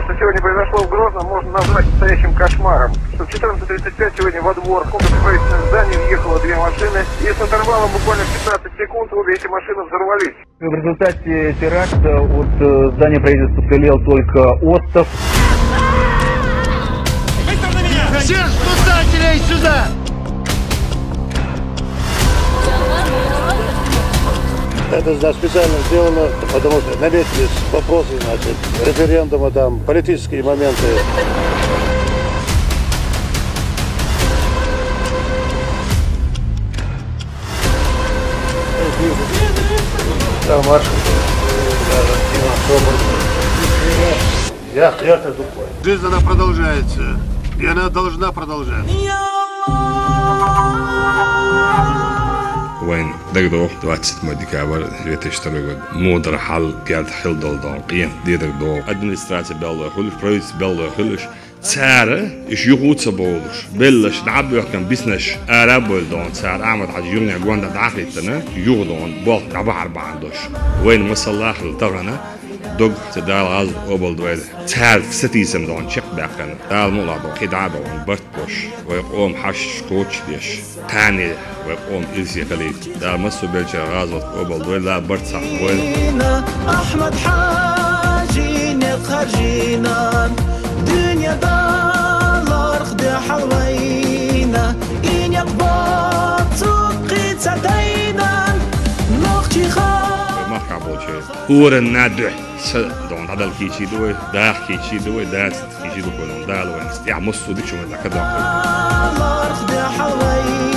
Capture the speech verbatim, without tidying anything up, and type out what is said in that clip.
Что сегодня произошло в Грозном, можно назвать настоящим кошмаром. Что в четырнадцать тридцать пять сегодня во двор в комплекс правительственных зданий въехало две машины, и с интервалом буквально в пятнадцать секунд обе эти машины взорвались. В результате теракта от э, здания правительства уцелел только остов. Всех спасателей сюда! Это, значит, специально сделано, потому что наметились вопросы, значит, референдума, там, политические моменты. Там марш. Я, я это думаю. Жизнь, она продолжается, и она должна продолжаться. Вайн дагадогӀу, двадцать седьмой декабрь две тысячи второй год. Мудар хьал герда хила долу догӀу, къен дедара догӀу. Администраци беллой хуьлуш, правительство беллой хуьлуш. Цара, иш юха а ца бовлуш, беллаш дӀа а боьхкина, биснаш ара а бовла догӀу. Цара Ахьмад-Хьаьжин юханехьа гонда дӀа а хӀиттина, юха догӀу, болх дӀабахьар бахьана долуш. Вайна масалла хила тахана, дог ца Дала гӀазот къобалдойла. Цара сатийсам догӀу чекхбаьккхина. Дала мукъалахь догӀу, кхин дӀа а догӀу, барт бош. Вай къоман хьашташ кхочушдеш, кхане вай къоман ирсе хилийта. Дала массо а беллачеран гӀазот къобалдойла, барт цхьаъ бойла. Ахьмад-Хьаьжин некъ харжийна, дуьнен даларх дуьхьал вайна, и некъ бацу кхин ца дайна, нохчий ха- Вай махкахь болчеран хӀоранна дуьхьа са догӀу дӀадала кийча ду вай, даха кийча ду вай, дацахь кийча ду вай, Дала вайна тӀехь массо а дика хӀума дӀакхайкхийла. Даларх дуьхьал вайна.